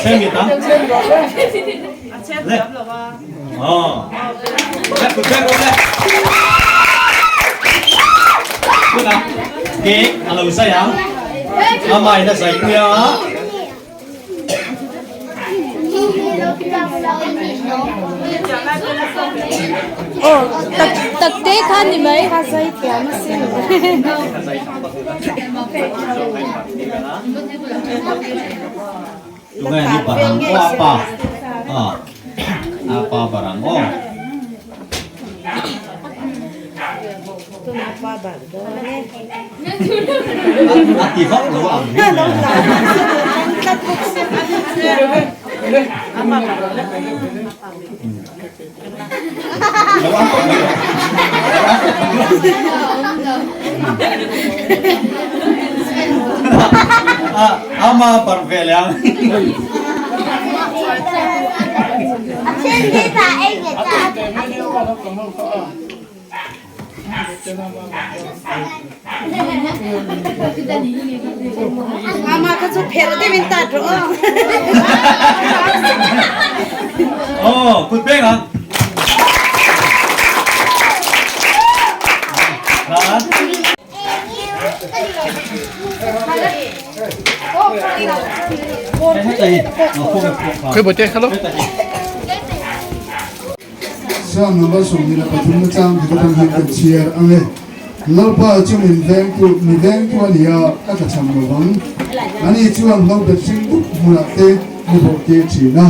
Chhem ta. Le. Oh. Le kut beng le. Tuna cake a lo zai ang. A mai na zai pui a. Aw tak tak te kha ni mai. Ka zai thiam asin. Tunge ni barang aw apa? Ah. Apa barang aw. A ti vak lo ang hi mai Lo ang tawh mai lo. Ama bar ve leh ang. Ama kha chu pher deuhin tat rawh aw. Aw, kut beng ang. Khan. Khoi bote hello. Psalm number 23 na chang khat atang hian kan chhiar ang e. Lalpa chu min vengtu, mi vengtu a ni a, ka tla cham lo vang. Ani chuan hlo bet hring dup hmunah te mi bawh tir thin a,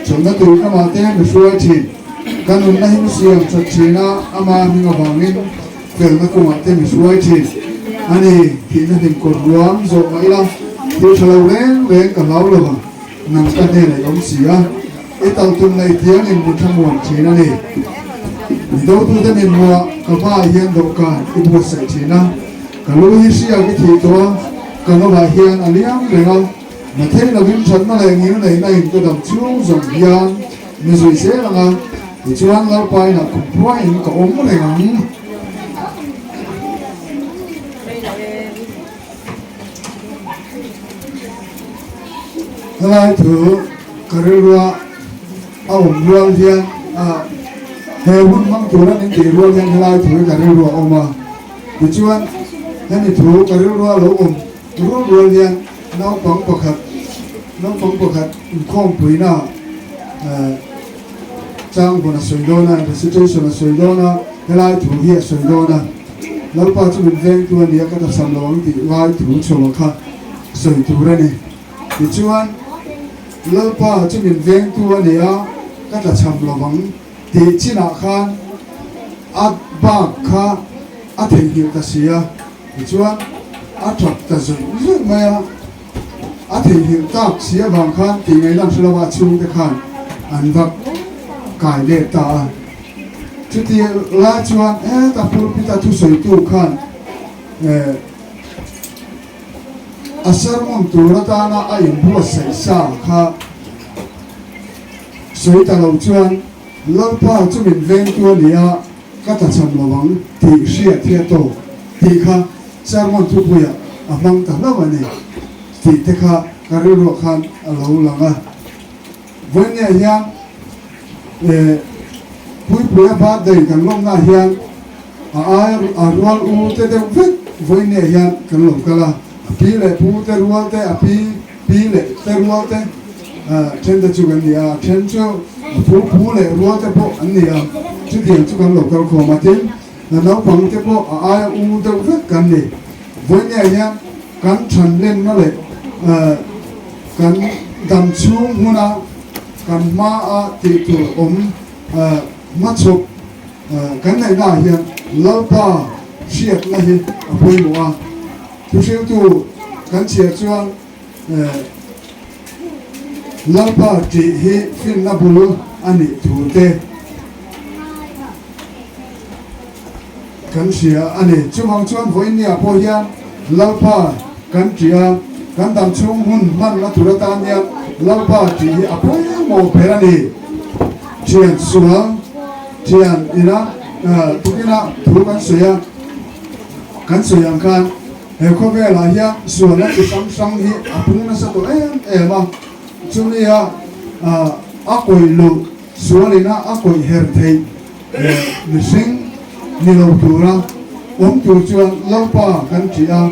chawlhna tur kamah te mi hruai thin. Ka nunna hi mi siam that thin a, ama hming avangin felna kawngah te mi hruai thin. Ani, thihna hlim kawt ruam zawh mah ila, thil tha lo reng reng ka hlau lo vang. Nang ka hnenah i awm si a, i tal tum na i thiangin mu thlamuan thin a ni. Mi dotute min hmuh a, ka hmaah hian dawhkan i buatsaih thin a, ka lu hi hriak i thih tawh a, ka lovah hian a liam reng a, na thei lovin thatna leh ngil neihna in ka dam chhung zawng hian mi zui zel ang a, tichuan Lalpa inah kum phuaiin ka awm reng ang. Helai thu ka rilrua a awm rual hian he hun hmang tura min tih rual hian helai thu hi ka rilrua a awm a, tichuan hemi thu ka rilrua lo awm rual rual hian naupang pakhat naupang pakhat inkhawmpuina changvawn a sawi dawn a, recitation a sawi dawn a, helai thu hi a sawi dawn a. Lalpa chu min vengtu a nia ka tachham lo ang tih lai thu chhuah kha sawi tur a ni. Tichuan, Lalpa chu min vengtu a nia ka tlachham lo ang tih chinah khan a bak kha a theihnghilh ta si a. Tichuan, a tap ta zawih zawih mai a. A theihnghilh tak si avang khan tih ngaihna an hre lo a, a chhungte khan an va kai let ta a. Chuti lai chuan heta pulpit a thusawitu khan a sermon tur atana a inbuatsaih sa kha sawi ta lo chuan Lalpa chu min vengtu a ni a, ka tlachham lo ang tih hriat hi a tawk tih kha sermon thupuiah a hmang ta hlauh a ni tih te kha ka rilruah khan a lo lang a. Vawinia hian Puipuia birthday kan lawmna hian a ai a rual u te deuh vek vawinia hian kan lo kal a, a pi leh pu te rual te, a pi pi leh te rual te then te chu kan ni a, a then chu a pu pu leh rual te pawh an ni a, chutiang chu kan lo kal khawm a, tin naupang te pawh a aia u deuh vek kan ni. Vawinia hian kan thanlenna leh kan dam chhung hmuna kan hmaa tih tur awm hmachhawp kan neihna ah hian Lalpa hriatna hi a pawimawh a. Thuhriltu kan chhiar chuan Lalpa tih hi finna bul a nih thu te kan hria a ni. Chuvang chuan vawiinniah pawh hian Lalpa kan ṭih a, kan dam chhung hun hmanna tur atan hian Lalpa ṭih hi a pawimawh ber a ni. Ṭhian sual, ṭhian ina tukina thu kan sawi a, kan sawi ang khan he khawvelah hian sualna chi hrang hrang hi a pung nasa tawh em em a. Chumi a a kawih luh sualina a kawih her theih mihring ni lo tura awm tur chuan Lalpa kan ṭih a,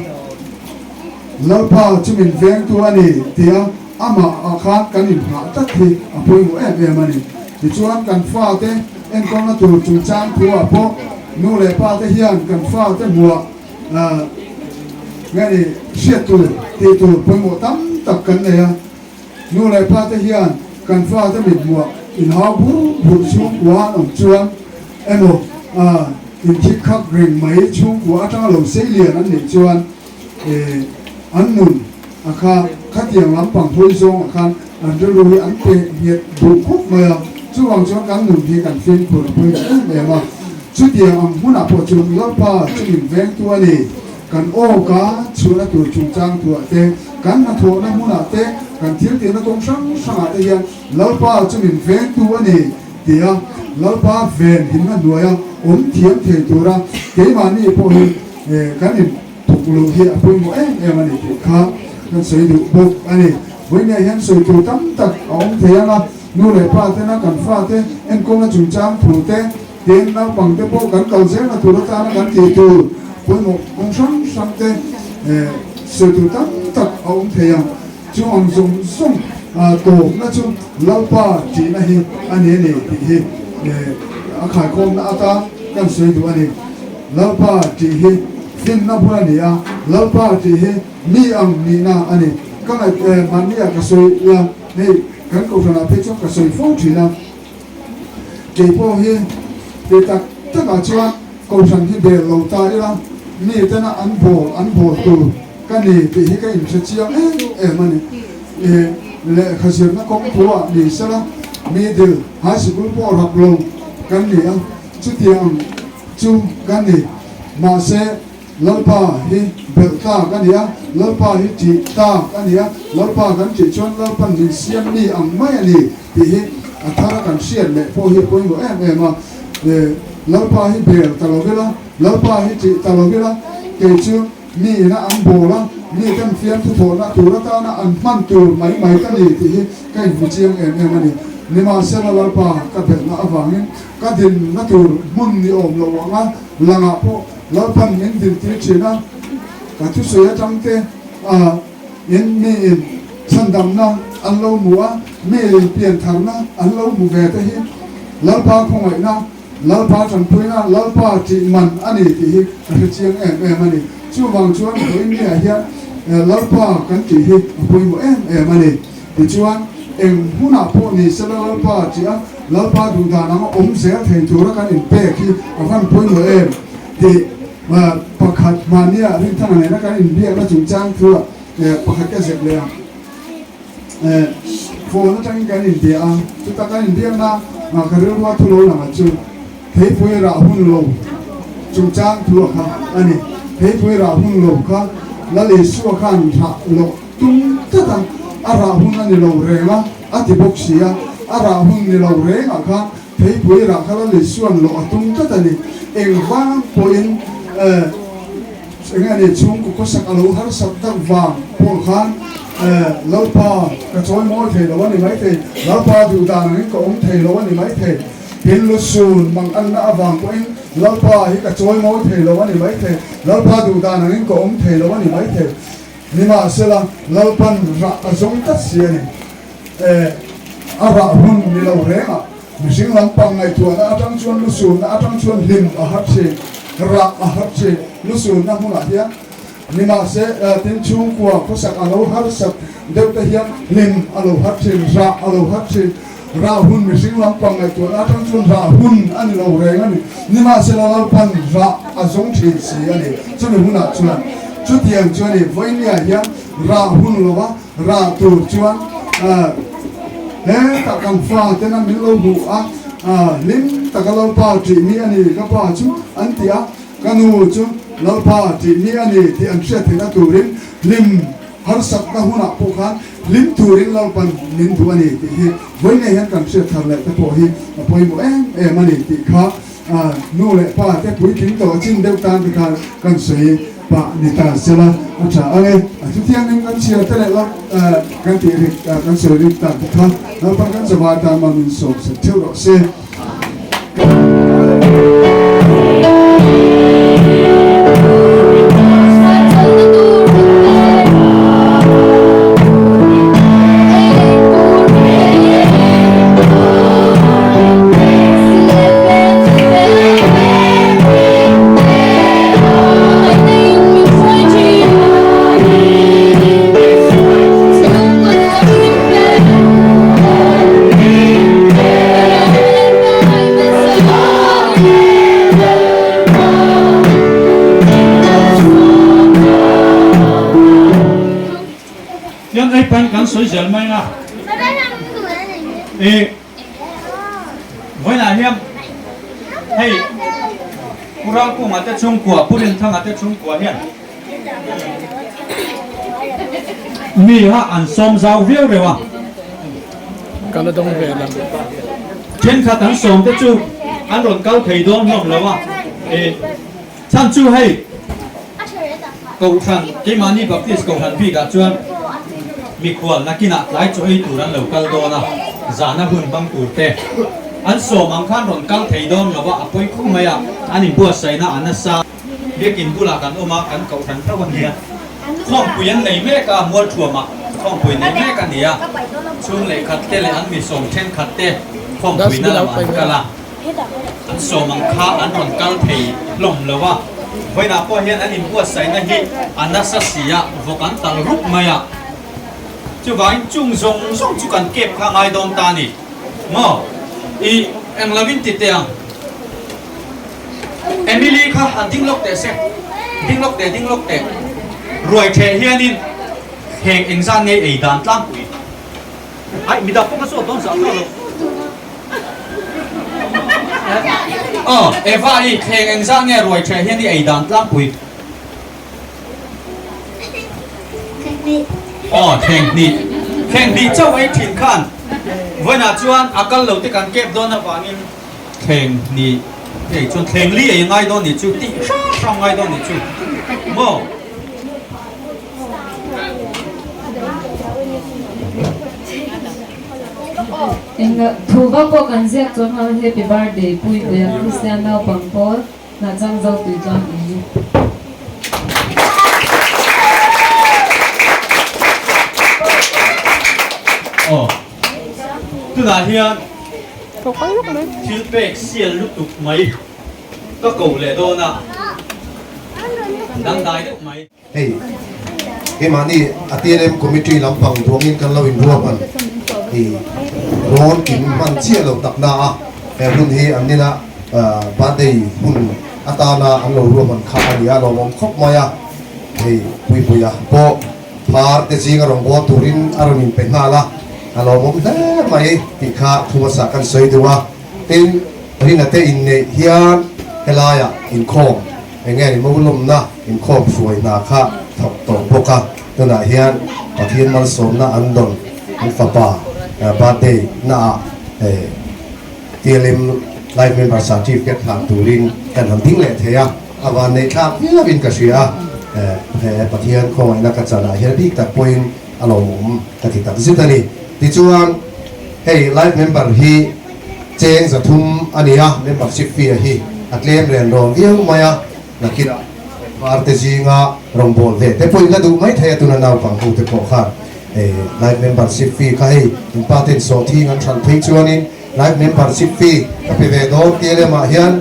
Lalpa chu min vengtu a ni tia amah ah khan kan inhngah tlat hi a pawimawh em em a ni. Tichuan kan fate enkawlna tur chungchang thu ah pawh nu leh pa te hian kan fate hmuah nge ni hriat tur tih tur pawimawh tam tak kan nei a. Nu leh pa te hian kan fate mithmuah inhau bur bur chhungkua an awm chuan emaw inthik khak reng mai chhungkua atanga lo sei lian an nih chuan an nun a kha khatiang lampang hawi zawng ah khan an rilru hi an pe nghet duh khawp mai a, chuvang chuan kan nun hi kan fimkhur a pawimawh em em a, chutiang ang hmunah pawh chuan Lalpa chu min vengtu a ni. Kan awka chhuahna tur chungchang thuah te, kan hnathawhna hmunah te, kan thil tihna kawng hrang hrangah te hian Lalpa chu min vengtu a ni tia Lalpa ven himna hnuaia awm thiam thei tura keimahni pawh hi kan inthawk loh hi a pawimawh em em a ni tih kha kan sawi duh bawk a ni. Vawiinah hian sawi tur tam tak a awm thei ang a, nu leh pa tena kan fate enkawlna chungchang thu te, Tin, naupang te pawh kan kal zelna tur atana kan tih tur pawimawh kawng hrang hrang te sawi tur tam tak a awm thei ang. Chu ang zawng zawng tawpna chu Lalpa ṭihna hi a ni a ni tih hi a khaikhawmna atan kan sawi duh a ni. Lalpa ṭih hi finna bul a ni a, Lalpa ṭih hi mi ang nihna a ni. Ka ngaih mahnia ka sawi a, hei kan kohhranah phei chuan ka sawi fo ṭhin a. Kei pawh hi ti tak takah chuan kohhran hi bel lo ta ila, mi tena an bawl an bawl tur ka ni tih hi ka inhre chiang em em a ni. Lehkha zirna kawng thu-ah ni sela, middle, high sikul pawh rap lo kan ni a, chutiang chu ka ni. Mahse, Lalpa hi belh tlak a ni a, Lalpa hi ṭih tlak a ni a, Lalpa kan ṭih chuan Lalpan min siam mi ang mai a ni tih hi a thar a kan hriat leh pawh hi a pawimawh em em a. Lalpa hi bel ta lo ila, Lalpa hi ṭih ta lo ila, kei chu mi ina an bawl a, mi kan fiamthu thawhna tur atana an hman tur mai mai ka ni tih hi ka inhmu chiang em em a ni. Nimahsela Lalpa ka belhna avangin ka dinna tur hmun ni awm lo anga langah pawh Lalpan min dintir thin a, ka thusawi atang te a in mi in chhandamna an lo hmu a, mi in piantharna an lo hmu ve te hi Lalpa khawngaihna, Lalpa tanpuina, Lalpa tih man a ni tih hi ka hre chiang em em a ni. Chuvang chuan vawiinniah hian Lalpa kan tih hi a pawimawh em em a ni. Tichuan, eng hunah pawh ni sela Lalpa tih a, Lalpa duhdan anga awm zel thei tura kan inpek hi a van pawimawh em tih pakhat mahnia Rinthanga nena kan inbiakna chungchang thua pakhat ka zep leh a. Phone atangin kan inbia a, chuta kan inbiakna ka rilrua thu lo lang chu theipui rah hun lo chungchang thua kha a ni. Theipui rah hun lo kha Lal Isua khan rah loh Tum tlat a, a rah hun a ni lo reng a, a ti bawk si a. A rah hun ni lo rengah khan theipui rah kha la lei suan loh a tum tlat a ni. Engvang pawhin eh eng nge ni chhungkaw khawsak a lo harsat tak vang pawh khan eh Lalpa ka chawi mawi thei lo a ni maithei, Lalpa duh dan angin ka awm thei lo a ni maithei, tin lusun mang anna avang pawhin Lalpa hi ka chawi mawi thei lo a ni maithei, Lalpa duh dan angin ka awm thei lo a ni maithei. Nimahsela, Lalpan rah a zawng tlat si a ni. E, a rah hun ni lo rengah mihring lampang ngaihtuahna atang chuan lusunna atang chuan hlim a har thin, rah a har thin lusunna hmunah hian. Nimahse, tin chhungkua khawsak a lo harsat deuh te hian hlim a lo har thin, rah a lo har thin. Rah hun mihring lampang ngaihtuahna atang chuan rah hun a ni lo reng a ni. Nimahsela Lalpan rah a zawng thin si a ni. Chumi hunah chuan chutiang chu a ni. Vawinia hian rah hun lova rah tur chuan hetah kan fa tena min lo hmuh a, hlim taka Lalpa tih mi a ni ka pa chu an ti a, ka nu chu Lalpa tih mi a ni tih an hriat theihna turin hlim Harsatna hunah pawh khan hlim turin Lalpan min duh a ni tih hi vawiinei hian kan hriat thar leh te pawh hi a pawimawh em em a ni tih kha nu leh pa te puitling tawh a chin deuh tan te khan kan sawi. Pah ni ta sela a tha ang e. A thuthiangin kan chhiar te leh lak kan tih rik kan sawi rik tak te kha naupang kan chawhmah atan mah min sawm sak theuh rawh se. Tiang ei pahin kan sawi zel mai a. I. Vawiinah hian hei Pu Ralkunga te chhungkua, Pu Rinthanga te chhungkua hian mi kha an sawm zau viau reuh a. Ka la dawng ve lo. Thenkhat an sawm te chu an rawn kal thei dawn hlawm lo a. E chhan chu hei Kohhran, keimahni Baptist Kohhran bikah chuan mikhual nakinah tlai chaw ei tur an lo kal dawn a, zahna hun hmang tur te an sawm ang khan rawn kal thei dawn lo a, a pawi khawp mai a, an inbuatsaihna a nasa. Biakin bulah kan awm a, kan Kohhran hlauh a nia. Khawmpui an nei mek a, Mualthuamah khawmpui nei mek a ni a, chhung leh khat te leh an mi sawm thenkhat te khawmpuina lamah an kal a. An sawm ang kha an rawn kal thei hlawm lo a, vawiinah pawh hian an inbuatsaihna hi a nasa si a, vawk an tal rup mai a. Chuvangin chung zawng zawng chu kan kep kha ngai dawn ta a ni maw? I eng lovin ti teh ang. Emily kha han ding lawk teh se, ding lawk teh, ding lawk teh. Ruai theh hianin heng engzat ngei ei dan tlangpui. Ai, midang pawh ka zawt dawn zah tawh lo. Aw, Eva i thleng engzah nge ruai ṭheh hian i ei dan tlangpui? Aw, thleng hnih. Thleng hnih chauh ei ṭhin khan vawiinah chuan a kal lo te kan kep dawn avangin thleng hnih ei chuan thleng li ei ngai dawn nih chu tih hrang hrang ngai dawn nih chu maw? Eng thu vak pawh kan ziak chuan khan Happy Birthday Puipuia Kristian naupang pawl hnahchang zo tui chuan in ni. Aw, tunah hian thil pek sial lutuk mai ka ko leh dawn a, dangdai deuh mai. Hei, keimahni a TLM Committee lampang duangin kan lo inruahman hi rawn kim hman chiah lo tak na a, he hun hi an nina birthday hun atana an lo ruahman kha a ni a, lawmawm khawp mai a. Hei, Puipuia pawh phar te zinga rawn bawl turin a rawn inpe nghal a, a lawmawm hle mai tih kha thu hmasa kan sawi deuh a. Tin, Rina te inneih hian helaiah inkhawm Eng nge ni Mawlawmna inkhawm hruai hna kha thawk tawh bawk a, tunah hian Pathian malsawmna an dawn an fapa birthday naah TLM Life Member Certificate hlan turin kan han ding leh thei a, a vanneih thlak viauin ka hria a, he Pathian khawngaihna ka chanah hian bik tak pawhin a lawmawm ka ti tak zet a ni. Tichuan hei Life Member hi Cheng 300 a ni a, membership fee a hi a tlem ren rawn viau mai a, nakinah var te zinga rawngbâwl ve te pawhin la duh mai thei a, tuna naupang ho te pawh khan life membership fee kha hei in pa ten sawhthing an hralh phei chuanin life membership fee ka pe ve dawn tia lemah hian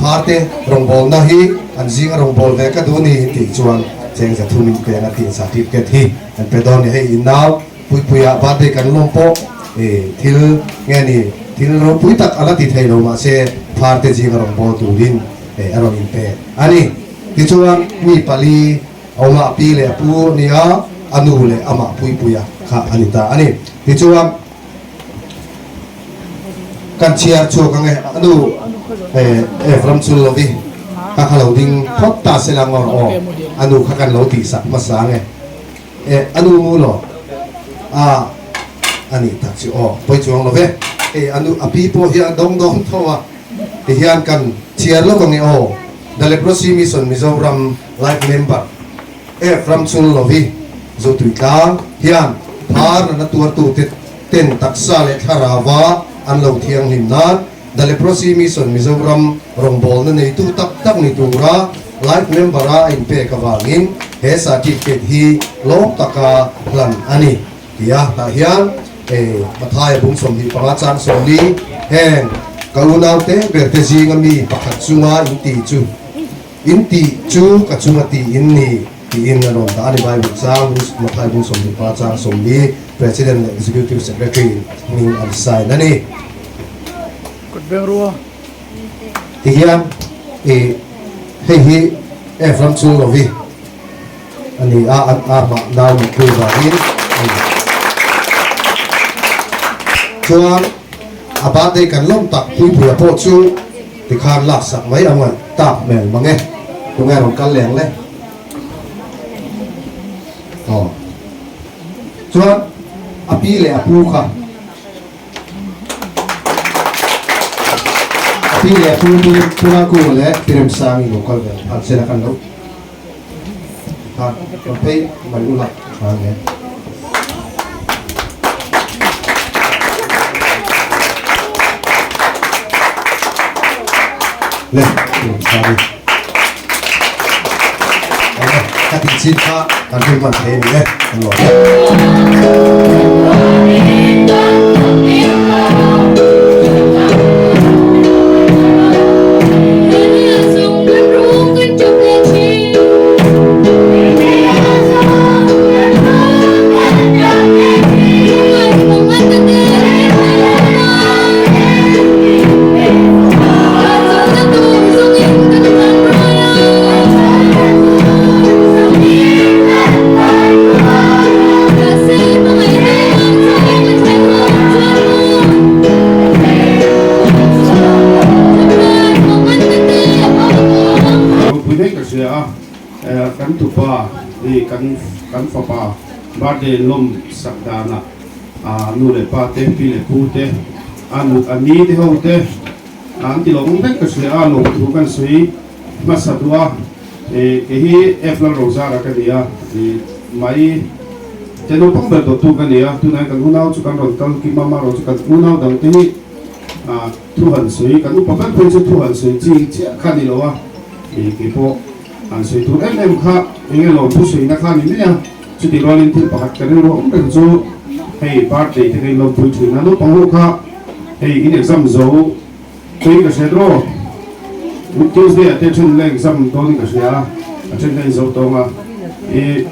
phar te rawngbâwlna hi an zinga rawngbâwl ve ka duh ni tih chuan cheng 300 in peng a tih certificate hi an pe dawn ni hei in nau Puipuia birthday kan lawm pawh thil nge ni thil ropui tak a la ti thei lo mahse pharte zing a rawn bawl turin a rawn inpe a ni. Tichuan mi pali a awm a, a pi leh a pu a ni a, a nu leh amah Puipuia kha a ni ta a ni. Tichuan kan chhiar chhuak ang e, a nu Ephraim Chullovi kha kha lo ding phawt ta se la ngawr aw, a nu kha kan lo tihsak hmasa ang e. Eh, a nu mu lo a a nih tak chu aw, pawi chuang lo ve. Hei a nu a pi pawh hi a dawng dawng tho a, tihian kan chhiar lawk ang e aw. The Leprosy Mission Mizoram Life Member F Ramchunglovi Zotuitlang hian phar nana tuartute ten taksa leh thlarauva an lo thianghlim nan The Leprosy Mission Mizoram rawngbawlna neitu tak tak ni tura Life Member-a a inpek avangin he certificate hi lawm taka hlan a ni ti a. Tah hian Mathaia bung 25 chang 40 heng ka unaute berte zinga mi pakhat chunga inti chu inti chu ka chunga ti in ni tiin a rawn dah a ni. Bible chang Mathaia bung 25 chang 40 President leh Executive Secretary hming an sign a ni. Kut beng rua. Ti hian i hei hi F ram chung lo hi a ni a, an armah nau mutpui vangin a ni. Chuan a birthday kan lawm tak Puipuia pawh chu tikhan laksak mai ang a tak hmel mang e. Tunge rawn kal leng le? Aw. Chuan a pi leh a pu kha. A pi leh a pu pu Puna Kunga leh Pi Remsangi lo kal ve ang phal sela kan lo khan rawn phei mai ula tha nge. Le Pi Remsangi. Ka tih chin kha kan rin hman thei a ni e, kan lawm e. Ropui daih ka hria a, kan tupa hi kan fapa birthday lawm sak danah nu leh pa te, pi leh pu te, a nut a ni te ho te an ti lawm vek ka hria a, lawmthu kan sawi hmasa duh a, kei hi F Lalrozara ka ni a, mai te naupang ber dawttu ka ni a, tunah hian kan unau chu kan rawn kal kim a, amaherawh chu kan unau dang te hi thu han sawi, kan upa ber phei chu thu han sawi chi chiah kha a ni lo a, kei pawh han sawi tur em em kha eng nge lawmthu sawina kha a ni mai a. Chutih rualin thil pakhat ka rilru awm reng chu hei birthday te ka inlawmpui thin a, naupang ho kha hei in exam zo tui ka hriat rawh, Tuesday ah te then la exam dawn in ka hria a, a then kha in zo tawng a, i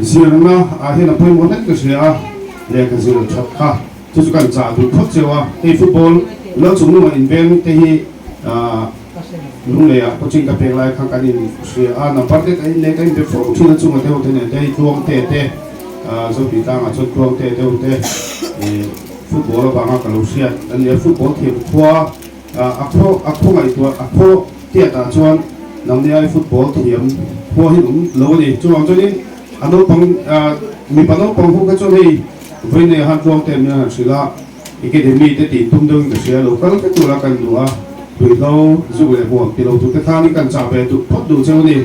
zirna ah hian a pawimawh hle ka hria a, lehkha zir that kha chu chu kan chah duh phawt cheu a, hei football lo chung nungah inveng te hi ah. Lungleiah coaching ka pek lai kha kan in hria a, number te ka in leh ka in be fo thin a chunga deuh te nen te hei tluang te te Zopi tlangah chuan tluang te deuh te ih football avanga ka lo hriat a nia, football thiam khua a khaw a khaw ngaihtuah a khaw tiat ah chuan nangni ai football thiam khua hi awm lo a ni, chuvang chuanin a naupang mipa naupang ho kha chuan hei vawiin han tluang te min han hrilh a. Academy te tih tum deuhin ka hria lo, kal vek tura kan duh a, ruihhlo, zuk leh huam ti lo tur te khanin kan chah ve duh phawt duh cheu a ni.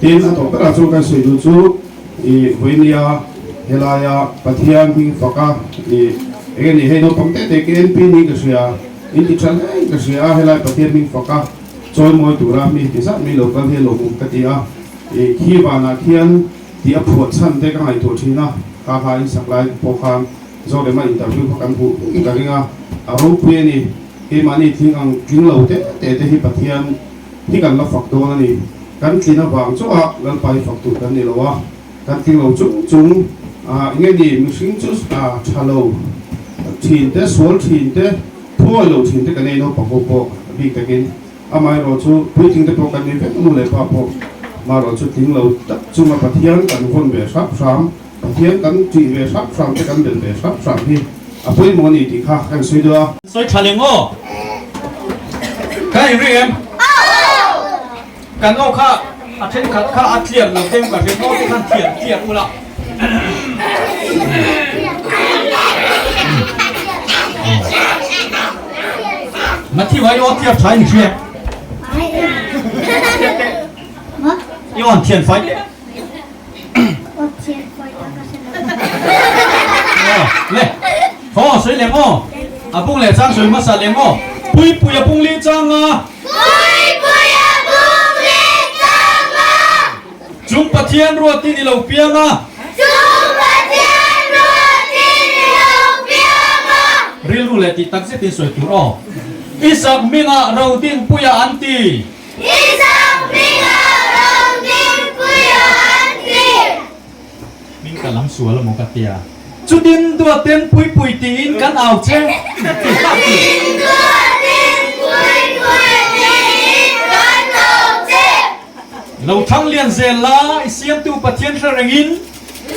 Tin, a tawp berah chuan kan sawi duh chu i vawinia helaia Pathian hming faka i eng nge ni hei naupang te te KNP niin ka hria, in ti tha hle ka hria a, helai Pathian hming faka chawimawi tura mi ti zat mai lo kal hi a lawmawm ka ti a, i khi vanah khian tih a phuah chhan te ka ngaihtuah thin a, kha kha in sak lai pawh khan. Zorema interview kha kan hmuh vek ka ring a, a ropui a ni. Keimahni tling ang tling lo te te te hi Pathian hi kan la fak dawn a ni. Kan tlin avang chauh a Lalpa hi fak tur kan ni lo a, kan tling lo chung chung a enge ni mihring chu a tha lo thin te, sual thin te, thuawi lo thin te kan ei naupang ho pawh a bik takin amaherawh chu puitling te pawh kan ni vek nu leh pa pawh amaherawh chu tling lo tak chunga Pathian kan vawn ve hrap hram. Pathian kan tih ve hrap hram te kan bel ve hrap hram hi a pawimawh a ni tih kha kan sawi duh a. Sawi tha leng aw. Kan inring em? Kan aw kha a thenkhat kha a tliar lo tem ka hria aw te khan thian tliar ula. Matthew ai aw tliar tha in hria. I awn thian fai teh. Aw thian fai ta ka hre lo. Aw le thaw sawi lem aw. A bung leh chang sawi hmasa lem aw. Puipuia bung li chang a. Puipuia bung li chang a. Chung Pathian ruatin i lo piang a. Chung Pathian ruatin i lo piang a. Rilru leh tih tak zetin sawi tur aw. Isak hmingah Rodinpuia an ti. Isak hmingah Rodinpuia an ti. Hming ka lam sual amaw ka tia. Chutin duaten Puipui tiin kan au che. Chutin duaten Puipui tiin kan au che. Lo thang lian zel la, i siamtu Pathian hre rengin.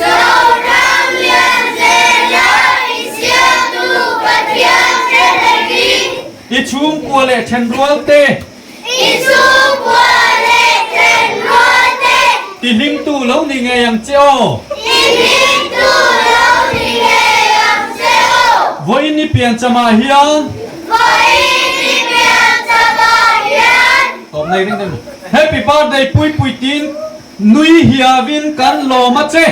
Lo thang lian zel la, i siamtu Pathian hre rengin. I chhungkua leh thenrual te. I chhungkua leh thenrual te. Tihlimtu lo ni ngei ang che aw. Tihlimtu lo ni ngei ang che aw. Vawiin i pianchamah hian. Vawiin i pianchamah hian. Tawp nei ring deuh. Happy birthday Puipui tiin nui hiavin kan lawm a che.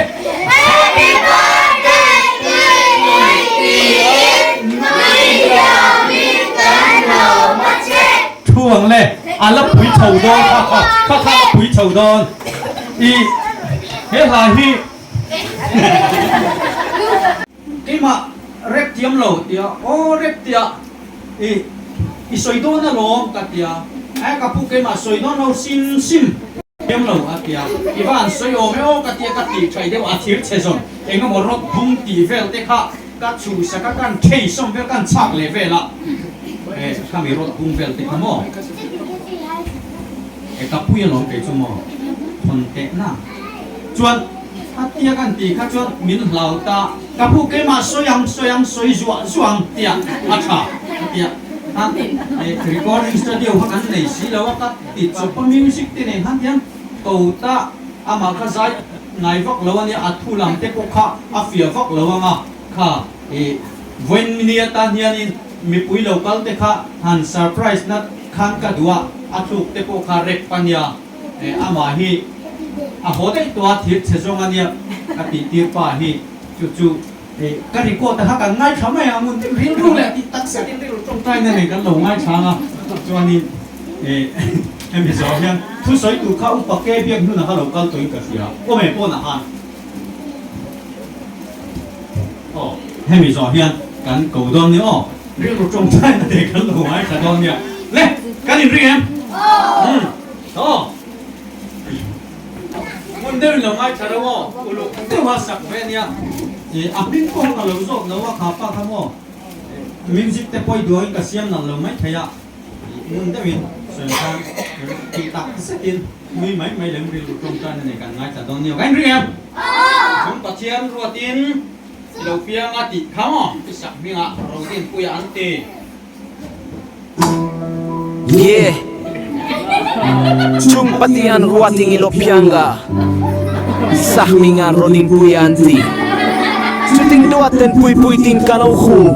Happy birthday Puipui tiin nui hiavin kan lawm a che. Thu ang le, a la pui chho dawn kha kha kha kha a pui chho dawn i he hla hi. Keimah rep thiam lo tia aw rep tia i i sawi dawn alawm ka tia eh ka pu keimah sawi dawn lo sim sim thiam lo a tia i va han sawi awm e aw ka tia ka tih thaih deuh a thir chhe zawn eng emaw rawt bung tih vel te kha ka chhuhsak a kan thei sawm vel kan chhak leh vel a eh khami rawt bung vel te kha maw eh ka pui alawm kei chu maw thawn teh na. Chuan a tia kan tih kha chuan min hlau ta, ka pu keimah sawi ang sawi ang sawi zuah zuah ang tia a tha a tia a recording studio kha kan nei si lo a ka ti chawp a music te nen khan hian ko ta amah kha zai ngai vak lo a nia a thu lam te pawh kha a fiah vak lo ang a kha i vawiin ni atan hianin mipui lo kal te kha han surprise na khan ka duh a a thluk te pawh kha rep a nia. Amah hi a haw daih tawh a, thir chhe zawng a nia ka tih tir pa hi chu chu ka record a kha kan ngaithla mai ang ngun rilru leh tih tak zet in rilru tawngtai na nei kan lo ngaithla ang a, chuanin hemi zawh hian thusawi tur kha upa ke biak hnuna kha lo kal tawh in ka hria awm em pawn ah khan aw hemi zawh hian kan ko dawn nia aw. Rilru tawngtai na te kan lo ngaithla dawn nia. Le, kan inring em? Umm, aw. Hmun deuhin lo ngaithla reuh aw, uluk deuha sak ve ania. Ih, a hming pawh ka lo zawt lo a, kha pa kha maw? Music te pawh i duangin ka siam nalh lo maithei a. Ih, hmun deuhin sawi khan tih tak zetin nui mai mai lem rilru tawngtai na nei kan ngaithla dawn nia. Kan inring em? Chung Pathian ruatin. I lo piang a tih kha maw? I sak hmingah Rodinpuia an ti. Yeah. Chung Pathian ruating i lo pianga Sak hminga Rodinpuia an ti. Chuting duaten puipui tin ka lo hu.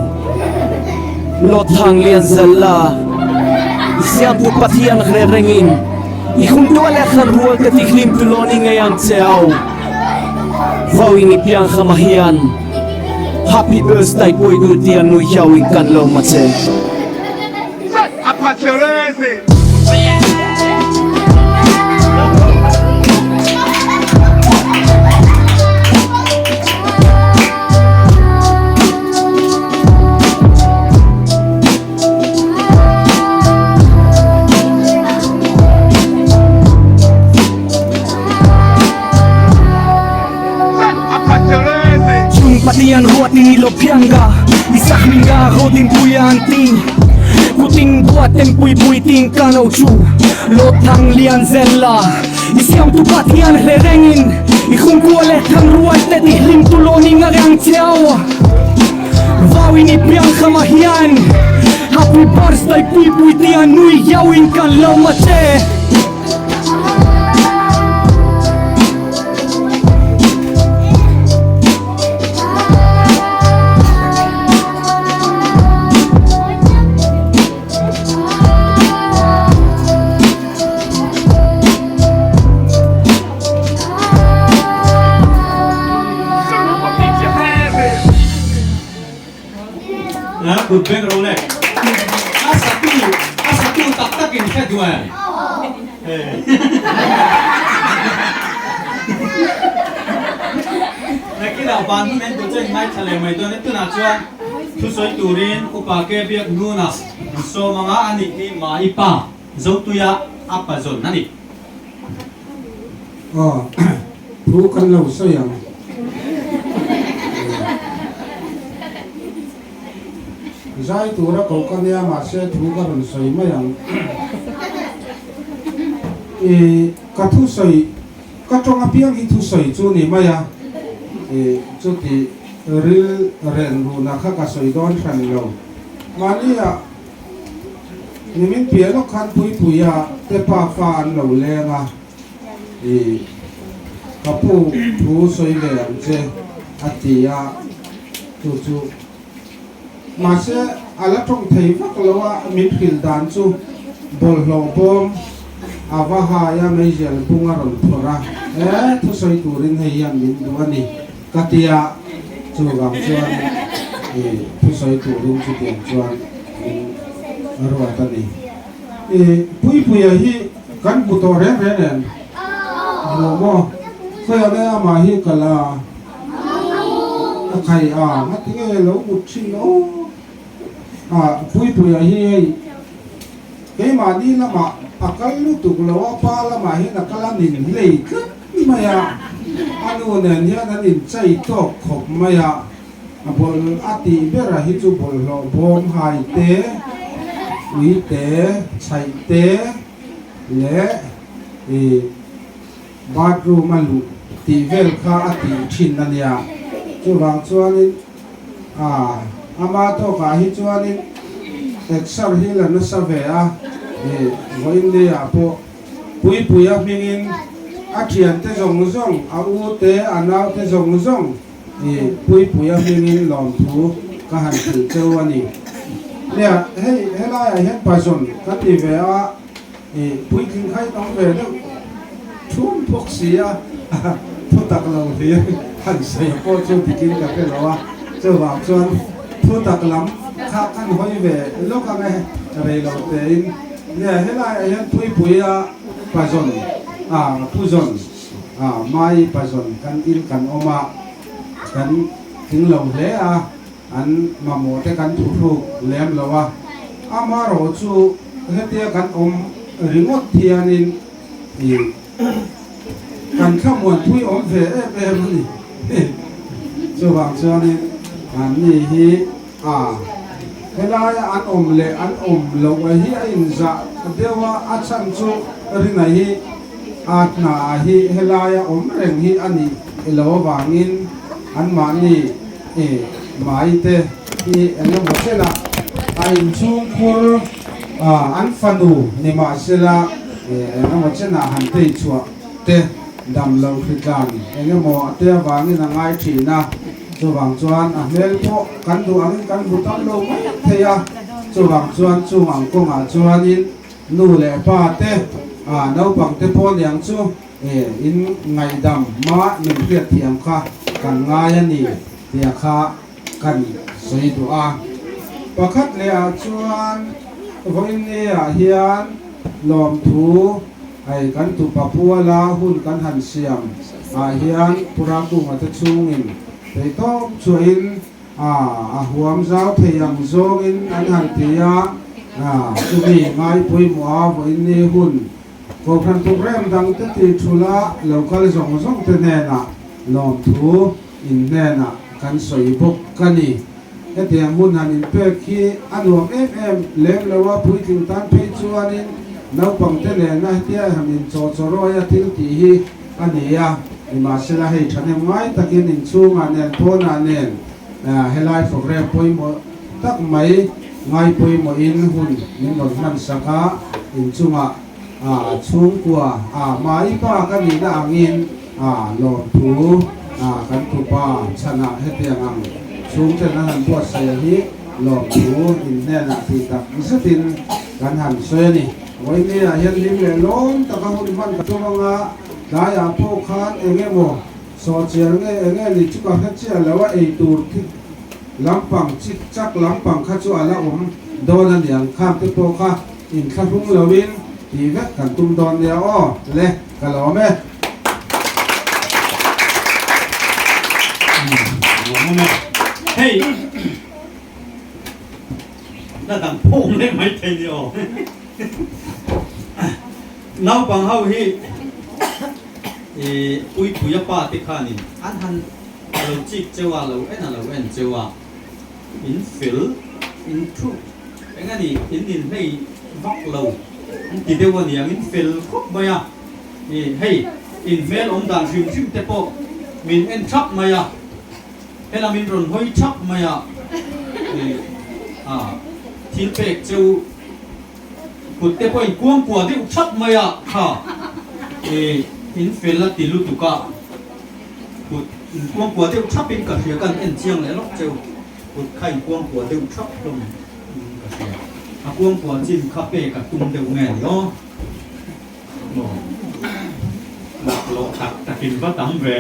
Lo thang lian zel la. I siamtu Pathian hre rengin i hun dua leh khan rual te tihlim tu lo ni ngei ang che au. Vawin i piang khama hian Happy birthday pui duh tia nui hiau in kan lo ma che. Chung Pathian ruat ni lo pianga I sak minga rodin puia an ti Kuting buat ten pui pui ting kano chu Lo thang lian zella I siam tu Pathian hle rengin I khung kua le thang rual te ti hlim tu lo ni ngarang chiao Vawin i piang khama hian Happy birthday pui pui tia nui hiau in kan lo ma che. Kut beng ro le. A satu a satu tak tak in hre duh em? Nakinah van hun en tur chuan in ngaithla leh mai dawn e. Tunah chuan thusawi turin Upa Ke Biak Nuna in sawm anga a nih hi Mai Pa Zotuia a pa zawn a ni. Aw, thu kan lo sawi ang. Zai tura koh ka nia mahse thu ka rawn sawi mai ang. I ka thusawi, ka tawng apiang hi thusawi chu ni mai a, i chuti ril ren ruhna kha ka sawi dawn hran lo. Mahnia nimin piah lawk khan Puipuia te pa fa an lo leng a, i ka pu thu sawi ve ang che a ti a, chu chu. Mahse, a la tawng thei vak lo a, min hrilh dan chu bawlhhlawh bawm a va hai a, meizial bung a rawn phawrh a, E, thusawi turin hei hian min duh a ni, ka ti a, chuvang chuan i thusawi turin chutiang chuan min ruat a ni. I Puipuia hi kan hmu tawh reng reng em? Hmu maw? Khawiah nge amah hi kal a? A khai a, ngati nge lo mut thin aw? A Puipuia hi hei keimahni lamah a kal lutuk lo a, pa lamah hian a kal a nin hlei tlat mai a, a nu nen hian an inchei tawk khawp mai a, a bawlh a tih ber a hi chu bawlhhlawh bawm hai te, ui te, chhaih te leh ih. Bathroom a luh tih vel kha a tih thin a nia. Chuvang chuanin a ama tawkah hi chuanin exer hi la nasa ve a, ih vawiin ni ah pawh Puipuia hmingin a thiante zawng zawng, a u te, a nau te zawng zawng ih Puipuia hmingin lawmthu ka han hrilh cheu a ni. Nia, hei helaiah hian pazawn ka ti ve a. I puitling kha in awm ve deuh thum bawk si a, thu tak lo hlir han sawi pawh chu dikin ka hre lo a, chuvang chuan thu tak lam kha kan hawi ve lawk ang e, rei lo tein. Nia helaiah hian Puipuia pazawn, ah Puzawn, ah Mai pazawn kan in kan awm a, kan tling lo hle a. An mamawh te kan thuhruk lem lo a, amaherawh chu hetia kan awm ringawt hianin ih kan thlamuanpui awm ve em em a ni. Chuvang chuanin anni hi a helaia an awm leh an awm loh a hi a inzah deuh a, a chhan chu ringa hi a hna hi helaia awm reng hi a nih lo avangin anmahni E mai te hi eng emaw sela a inchhungkhur an fanu ni mahsela eng emaw chenah han tei chhuah te dam loh hritlan eng emaw a te avangin a ngai thin a, chuvang chuan a hmel pawh kan duh angin kan hmu tam lo mai thei a, chuvang chuan chung ang kawngah chuanin nu leh pa te naupang te pawh niang chu E, in ngaihdam hma min hriat thiam kha kan ngai a ni tia kha kan sawi duh a. Pakhat leh ah chuan vawiin ah hian lawmthu hei kan tupa puala hun kan han siam ah hian Pu Ramkunga te chhungin theihtawp chhuahin a a huam zau thei ang zawngin an han ti a, chumi ngai pawimawh a vawiin hun Kohhran program dang te ti thula lo kal zawng zawng te hnenah lawmthu in hnenah kan sawi bawk ka ni. Hetiang hun han inpek hi a nuam em em lem lo a, puitling tan phei chuanin naupang te nena hetia han inchawhchawrawi a thil tih hi a ni a, nimahsela hei thahnem ngai takin inchhungah nen pawnah nen helai program pawimawh tak mai ngai pawimawhin hun min rawn hman sak a, inchungah a chhungkua a mai pa ka nihna angin a lawmthu a kan tupa chhanah hetiang ang chhungten an han buatsaih hi lawmthu in hnenah tih tak zetin kan han sawi a ni. Vawiin ah hian hlim leh lawm taka hun hman ka tum anga tlaiah pawh khan eng emaw sawhchiar nge eng nge ni chu ka hre chiah lo a, ei tur thi. Lampang chik chak lampang kha chu a la awm dawn a niang khang te pawh kha inthlahrung loin tih vek kan tum dawn nia aw le ka lawm e. Lawmawm e. Hei la dang phawng leh mai thei ni aw. Naupang ho hi i Puipuia pa te khanin an han A lo chik cheu a, lo en a lo en cheu a, in fel, in thu eng a ni, in inhlei vak lo an ti deuh a niang, in fel khawp mai a, i hei in hmel awm dan hrim hrim te pawh min en thap mai a, helam in rawn hawi thap mai a, i a thil pek cheu kut te pawh in kuangkuah deuh thap mai a, kha i in fel a ti lutuk a. Kut inkuangkuah deuh thap in ka hria kan en chiang leh lawk cheu kut kha inkuangkuah deuh thap hlawm in ka hria a kuangkuah chin kha pek a tum deuh nge ni aw maw laklawh tak tak in va tam ve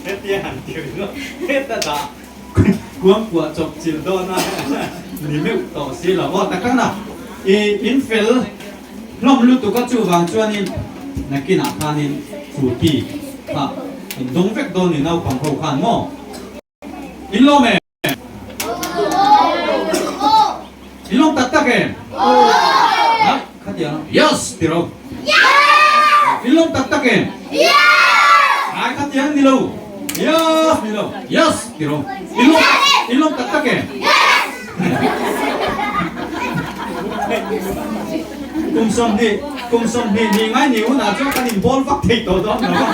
hetia han ti ringawt heta dah kuangkuah chawp chilh dawn a ni meuh tawh si lo aw tak tak na i in fel. Hlawm lutuk a chuvang chuanin nakinah khanin Furti kha in dawng vek dawn ni naupang ho khan maw? In lawm em? In lawm tak tak em? Aih khatiang yes ti ro. In lawm tak tak em? Aih khatiang ni lo. Yes ni lo. Yes ti ro. In lawm in lawm tak tak em? Kum 20, kum 20 ni ngai ni hunah chuan kan inbawl vak thei tawh dawn lo a,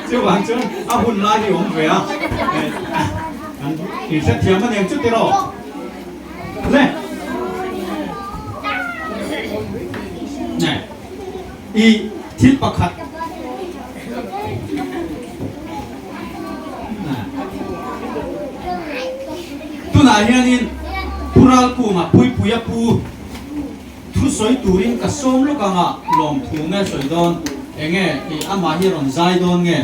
chuvang chuan a hun lai hi awm ve a, kan inhrethiam a niang chu tiraw le. Nè, i thil pakhat. Tunah hianin Pu Ralkunga Puipuia pu thusawi turin ka sawm lawk anga lawmthu nge sawi dawn enge i amah hi rawn zai dawn nge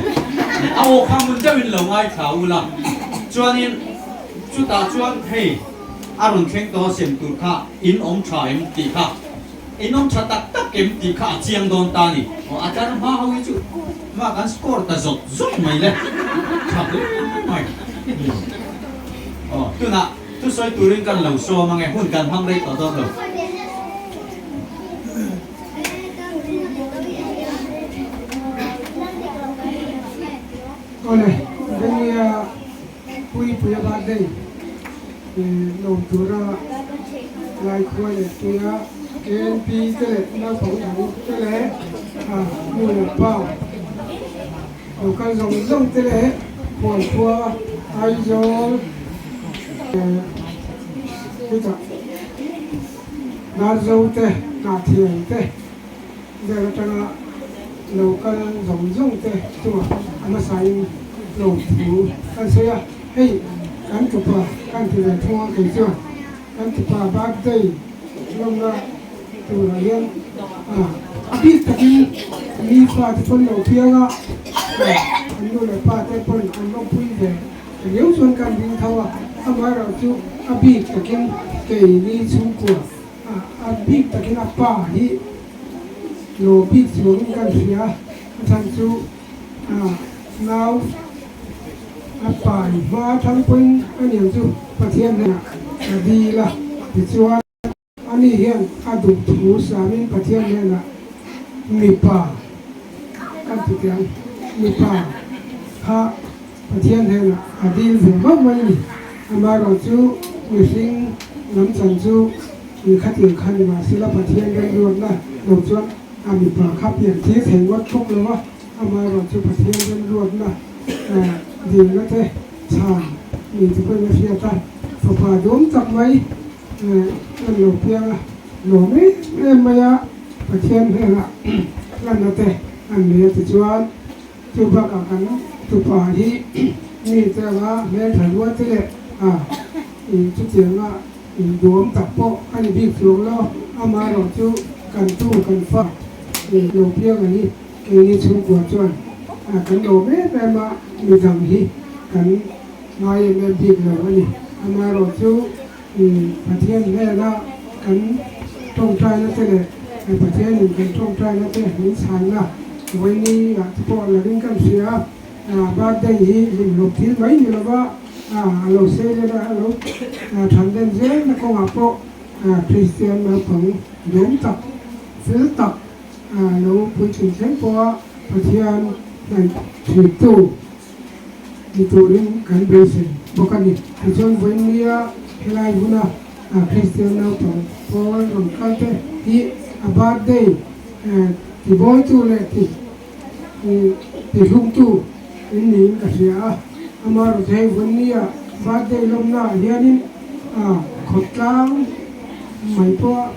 a aw kha ngun deuhin lo ngaithla u la chuanin chutah chuan hei a rawn thleng tawh a sem tur kha in awm tha em tih kha In awm tha tak tak em tih kha a chiang dawn ta a ni. Aw a tlar hma ho hi chu hma kan score ta zawt zawt mai le. Tha hle mai. Aw tunah thusawi turin kan lo sawm ange hun kan hmang rei tawh dawn lo. Awle, Venglia Puipuia birthday lawm tura Laikhua leh Puia KNP te leh naupang dang te leh nu leh pa local zawng zawng te leh Khualkhua, Aizawl chutah Darzo te, Hnahthial te vel atanga local zawng zawng te chungah a hmasain lawmthu kan sawi a, hei kan tupa kan ti ve thung a kei chuan kan tupa birthday lawmna turah hian a bik takin mi fa te pawn lo piang a, an nu leh pa te pawn an lawmpui ve riau chuan kan ring tho a, amaherawhchu a bik takin keini chhungkua. A bik takin a pa hi lo bik chuangin kan hria, a chhan chu nau a pai hma thang pawhin a niang chu Pathian hnenah a dil a, tichuan ani hian a duh thu samin Pathian hnenah mipa kan ti teh ang, mipa kha Pathian hnenah a dil ve mauh mai a ni. Amaherawhchu mihring lam chan chu inkhatir kha ni mahsela Pathian remruatna lo chuan a mipa kha pian thir thei ngawt bawk lo a. Amaherawhchu Pathian remruatna dilna te chhan ni te pawhin a hriat a, fapa duam tak mai lan lo piang a lawm em em mai a, Pathian hnenah lanna te an nei a tichuan Chu bakah kan tupa hi mi te anga hmeltha rual te leh a chutianga duhawm tak pawh a ni bik chuang lo. Amaherawhchu kan tu kan fa lo piang a hi keini chhungkua chuan kan lawm em em a, midang hi kan ngai em em bik lo a ni. Amaherawhchu Pathian hnena kan tawngtaina te leh Pathianin kan tawngtaina te min chhanna vawiini ah te pawh la ring kan hria a, birthday hi hlimhlawp thil mai ni lova a lo sei len a, a lo than len zelna kawngah pawh Kristian naupang dawm tak, fel tak lo puitling thleng pawha Pathian hnaih thintu ni turin kan beisei bawk a ni. Tichuan vawinia helai huna Kristian naupang pawl rawn kal te hi a birthday tibawitu leh ti tihlumtu in niin ka hria a. Amaherawhchu hei vawinia birthday lawmna ah hianin khawtlang mai pawha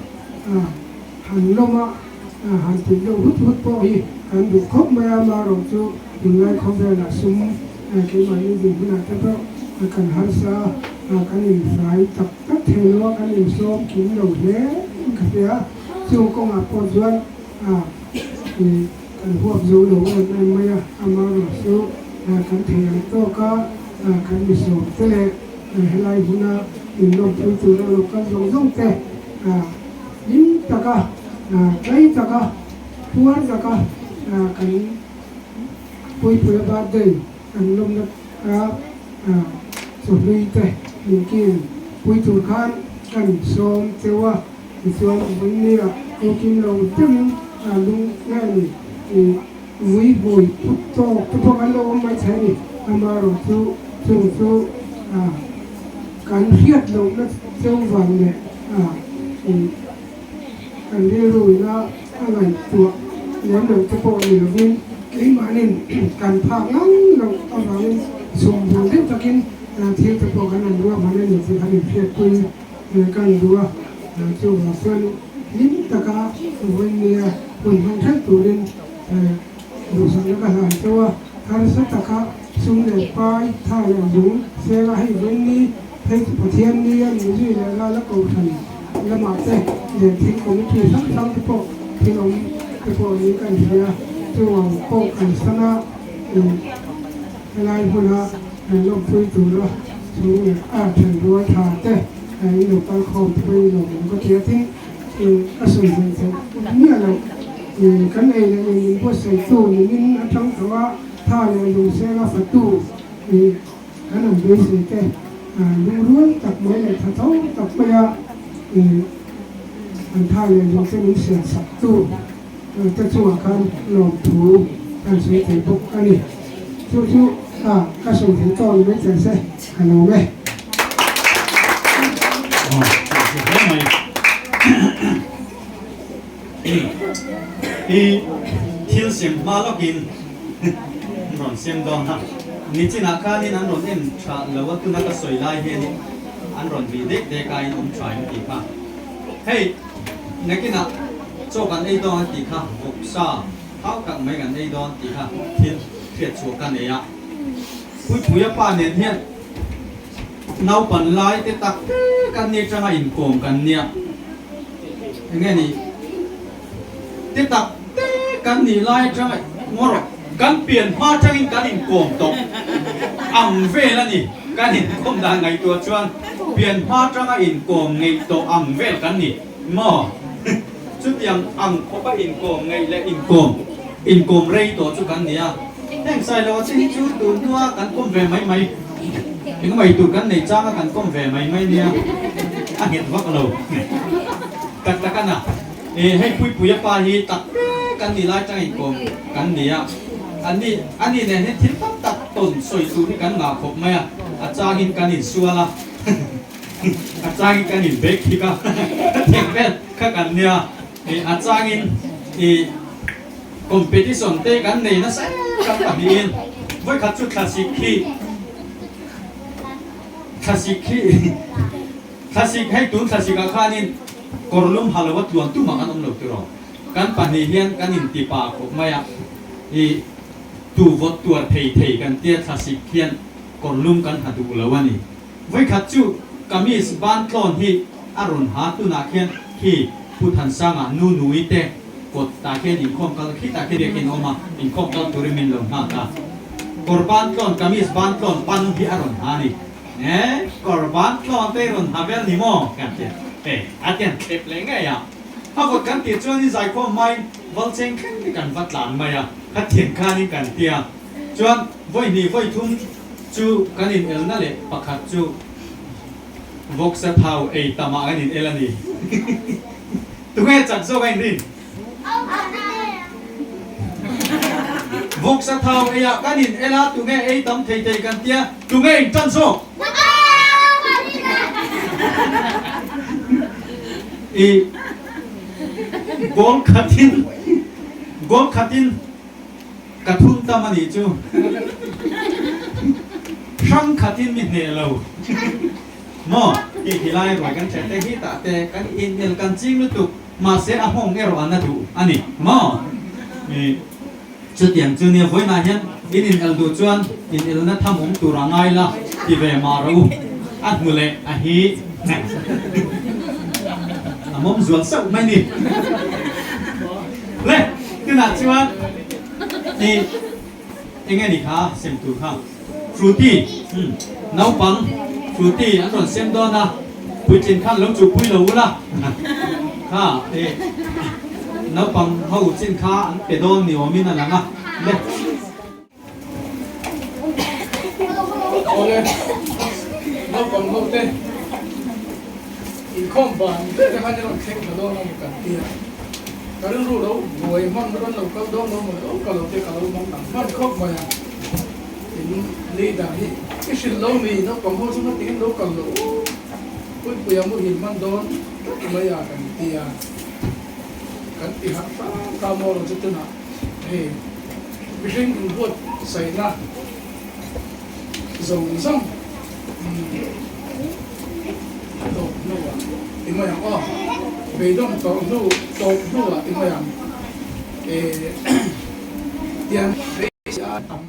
han lawm a, Han tih deuh hut hut pawh hi kan duh khawp mai a, amaherawhchu tunlai khawvelah sum keimahni dinhmunah te pawh kan harsa a, kan infai tak tak thei lo a, kan insawm kim lo hle in ka hria a, chung kawngah pawh chuan kan huap zo lo em em mai a, amaherawhchu kan thei ang tawk a, kan misawm te leh helai hmuna inlawmpui tura lo kal zawng zawng te hlim taka tlai taka puar taka kan Puipuia birthday kan lawmna a chawhlui te min kil pui tur khan kan sawm cheu a, tichuan vawinia engkim lo deuhin lung nge ni vui hmui put tawk te pawh kan lo awm mai thei a ni, amaherawhchu chung chu kan hriat lohna cheu vang leh Kan rilru ina a ngaihtuah lem loh te pawh ni lovin keimahnin kan phak ngang loh avangin sawmhmuh deuh takin thil te pawh kan rawn ruahman a ni tih kan inhriatpui kan duh a. Chuvang chuan hlim taka vawinia hun hmang ṭhelh turin duhsakna ka hlan chauh a, harsa taka sum leh pai tha leh zung sela hei vawiini Hei chu Pathian ni a nih zui leh lala kohhran lamah te leh thil committee hrang hrang te pawh thil awm te pawh niin kan hria. Chuvang pawh kan sana helai hmuna kan lawmpui tura chung leh a then rual tha te in lo kal khawm te pawhin lawmawm ka ti a tin ka sawi hmel theih miah loh kan ei leh in min buatsaihtu nimin atang tawh a tha leh lungseng a fatu Kan an beisei te lungrual tak mai leh tha tho tak maia an tha leh lung te min siam sak tu te chungah khan lawmthu kan sawi thei bawk a ni. Chu chu ka sawi thei tawh ni mai thei se ka lawm e. I thil sem hma lawkin an rawn sem dawn a, nichinah khanin an rawn en tha lo a, tuna ka sawi lai hianin an rawn bih dek dek a, in awm tha em tih kha. Hei nakinah chaw kan ei dawn a tih kha, vawksa thau tak mai kan ei dawn tih kha thil hriat chhuah ka nei a. Puipuia pa nen hian naupan lai te tak te kan ni atanga inkawm kan nia. Enge ni te tak te kan nih lai atanga ngaw rawh kan pian hma atangin kan inkawm tawh ang vel a ni. Kan inkawm dan ngaihtuah chuan pian hma atanga inkawm ngeih tawh ang vel kan ni maw? Chutiang ang khawpa inkawm ngeih leh inkawm inkawm rei tawh chu kan ni a. Heng Sailoa che hi chu tun hnua kan kawm ve mai mai. Engmai tur kan nei changa kan kawm ve mai mai nia, a nghet vak lo. Tak tak a na. E hei Puipuia pa hi tak te kan nih lai tang inkawm kan ni a, an ni a ni nen hian thil tam tak tawn sawi tur hi kan ngah khawp mai a, a changin kan insual a, a changin kan inbek thik a, thek vel kha kan nia, e a changin e. Competition te kan nei nasa em kan pahnihin vawikhat chu thlasik khi thlasik khi thlasik hei tun thlasik ah khanin kawrlum ha lo a tluan tumah kan awm lo tiraw kan pahnih hian kan inti pa khawp mai a i tu vawt tuar thei thei kan tia thlasik hian kawrlum kan ha duh lo a ni vawikhat chu kamis ban tlawn hi a rawn ha tunah khian khi Pu Thansanga nu nui te. Kawt tah khian inkhawm kal khitah khian biakin a awm a, inkhawm kal turin min lo nghak a. Kawr ban tlawn, kamis ban tlawn pan hi a rawn ha a ni. Eeh, kawr ban tlawn te i rawn ha vel ni maw? Kan ti a. Hei, a tian thlep leh ngei a. A vawt kan tih chuan i zaikhawm hmain val cheng thleng te kan va tlan mai a, khatiang khanin kan ti a. Chuan vawi hnih vawi thum chu kan inelna leh pakhat chu vawksa thau ei tamah kan inel a ni. Tunge chak zawk a inrin? Vawksa thau eiah kan in el a, tunge ei tam thei thei kan tia, tunge in tan zawk? I goal khatin goal khatin ka thun tam a nih chu. Hrang khatin mi hneh lo. Maw? Tih ti lai ruai kan hriat te hi tah te kan inel kan ching lutuk, mahse a nghawng erawh an a duh a ni maw? Ih chutiang chu nia vawiinah hian in inel duh chuan inelna tham awm tur a ngai la ti ve mah rawh u, a hnu leh a hi a mawm zual sauh mai ni. Le tunah chuan ih enge ni kha sem tur kha? Fruity, umm, naupang Fruity an rawn sem dawn a, puitlin khan lo chuhpui lo ula, kha eh naupang ho chin kha an pe dawn ni awmin a lang a, le. Awle, naupang ho te inkhawm ban ber khan i rawn thleng thla dawn a ni kan ti a, ka rilru lo buai hman rawn lo kal dawn lo maw lo ka lo te ka lo hmang ang hman khawp mai a. In leader hi i hrilh lo mi naupang ho chu ngatin lo kal lo Puipuia muhil hman dawn tlat mai a kan ti a, kan ti harh hram ta maw lo chu tunah hei mihring inbuat saihna zawng zawng tawp hnuah ti mai ang aw, beidawng tawh hnu tawp hnuah ti mai ang eh tiang. A tam.